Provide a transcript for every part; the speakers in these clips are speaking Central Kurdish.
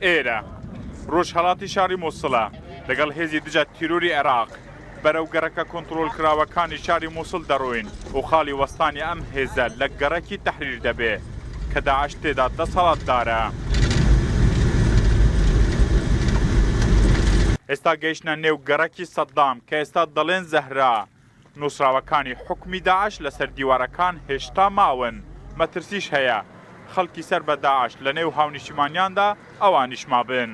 ئێرە ڕۆژهەڵاتی شاری موسڵە، لەگەڵ هێزی دژە تیرۆری عێراق بەرەو گەڕەکە کۆنتڕۆڵکراوەکانی شاری موسڵ دەڕۆین و خاڵی وەستانی ئەم هێزە لە گەڕەکی تەحریر دەبێ کە داعش تێدا دەسەڵاتدارە. ئێستا گەیشتنە نێو گەڕەکی سەدام کە ئێستا دەڵێن زەهرا. نووسراوەکانی حوکمی داعش لەسەر دیوارەکان هێشتا ماون، مەترسیش هەیە خەڵکی سەر بە داعش لەنێو هاونیشتیمانیاندا ئەوانیش مابن.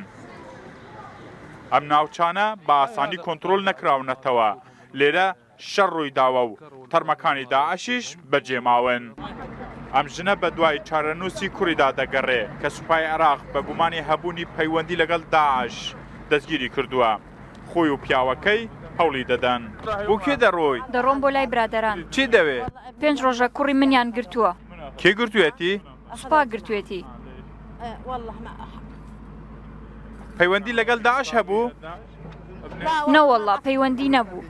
ئەم ناوچانە بە ئاسانی کۆنترۆل نەکراونەتەوە، لێرە شەڕ روویداوە و تەرمەکانی داعشیش بەجێماون. ئەم ژنە بەدوای چارەنووسی کوڕیدا دەگەڕێ کە سوپای عێراق بە گومانی هەبوونی پەیوەندی لەگەڵ داعش دەستگیری کردووە. خۆی و پیاوەکەی هەوڵی دەدەن. بۆ کوێ دەڕۆی؟ دەڕۆم بۆ لای برادەران. چی دەوێ؟ پێنج ڕۆژە کوڕی منیان گرتووە. کێ گرتوویەتی؟ سوپا گرتوویەتی. پەیوەندی لەگەڵ داعش هەبوو؟ نەوەڵڵا پەیوەندی نەبوو.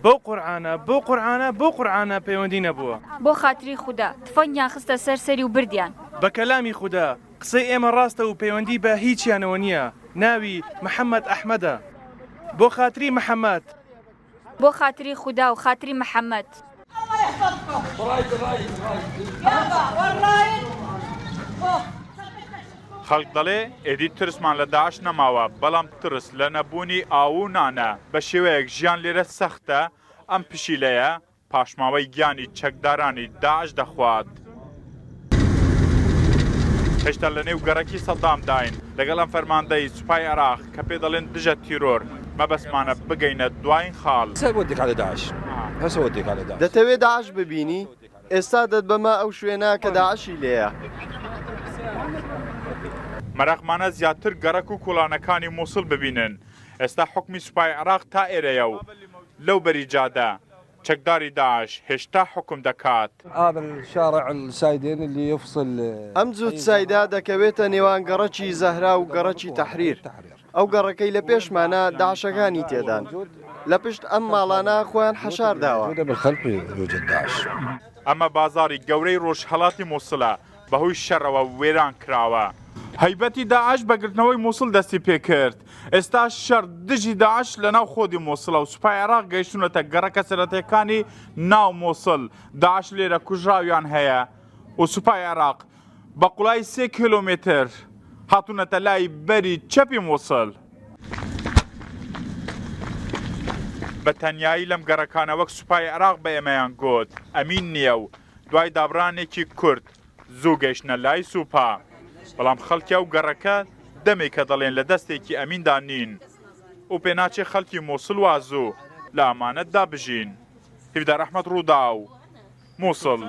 بەو قورعانە، بەو قورعانە، بەو قورعانە پەیوەندی نەبووە. بۆ خاتری خودا، تفەنگیان خستە سەر سەری و بردیان. بە کەلامی خودا، قسەی ئێمە ڕاستە و پەیوەندی بە هیچیانەوە نییە. ناوی، محەمەد ئەحمەدە. بۆ خاتری محەمەد. بۆ خاتری خودا و خاتری محەمەد. خەڵک دەڵێ ئێدی ترسمان لە داعش نەماوە، بەڵام ترس لە نەبوونی ئاو و نانە، بە شێوەیەک ژیان لێرە سەختە، ئەم پشیلەیە پاشماوەی گیانی چەکدارانی داعش دەخوات. هێشتا لە نێو گەڕەکی سەدامداین لەگەڵ ئەم فەرماندەی سوپای عێراق کە پێ دەڵێن دژە تیرۆر، مەبەستمانە بگەینە دواین خاڵ. دەتەوێ داعش ببینی؟ ئێستا دەتبەمە ئەو شوێنە کە داعشی لێیە. مەراقمانە زیاتر گەڕەک و کۆڵانەکانی موسڵ ببینن، ئێستا حوکمی سوپای عێراق تا ئێرەیە و لەو بەری جادە چەکداری داعش هێشتا حوکم دەکات. ئەم جووتسایدە دەکەوێتە نێوان گەڕەکی زەهرا و گەڕەکی تەحریر. ئەو گەڕەکەی لە پێشمانە داعشەکانی تێدان. لە پشت ئەم ماڵانە خۆیان حەشار داوە. ئەمە بازاڕی گەورەی ڕۆژهەڵاتی موسڵە، بەهۆی شەڕەوە وێران کراوە. هەیبەتی داعش بە گرتنەوەی موسڵ دەستی پێکرد، ئێستا شەڕ دژی داعش لەناو خۆدی موسڵە و سوپای عێراق گەیشتوونەتە گەڕەکە سەرەتییەکانی ناو موسڵ، داعش لێرە کوژراویان هەیە و سوپای عێراق بە قوڵایی سێ کیلۆمەتر هاتوونەتە لای بەری چەپی موسڵ. بە تەنیایی لەم گەڕەکانە وەک سوپای عێراق بە ئێمەیان گوت ئەمین نییە و دوای دابڕانێکی کورت زوو گەیشتنە لای سوپا، بەڵام خەڵکی ئەو گەڕەکە دەمێکە دەڵێن لە دەستێکی ئەمیندا نین و پێناچێ خەڵکی موسڵ وا زوو لە ئەمانەتدا بژین. هیڤدار ئەحمەد، رووداو، موسڵ.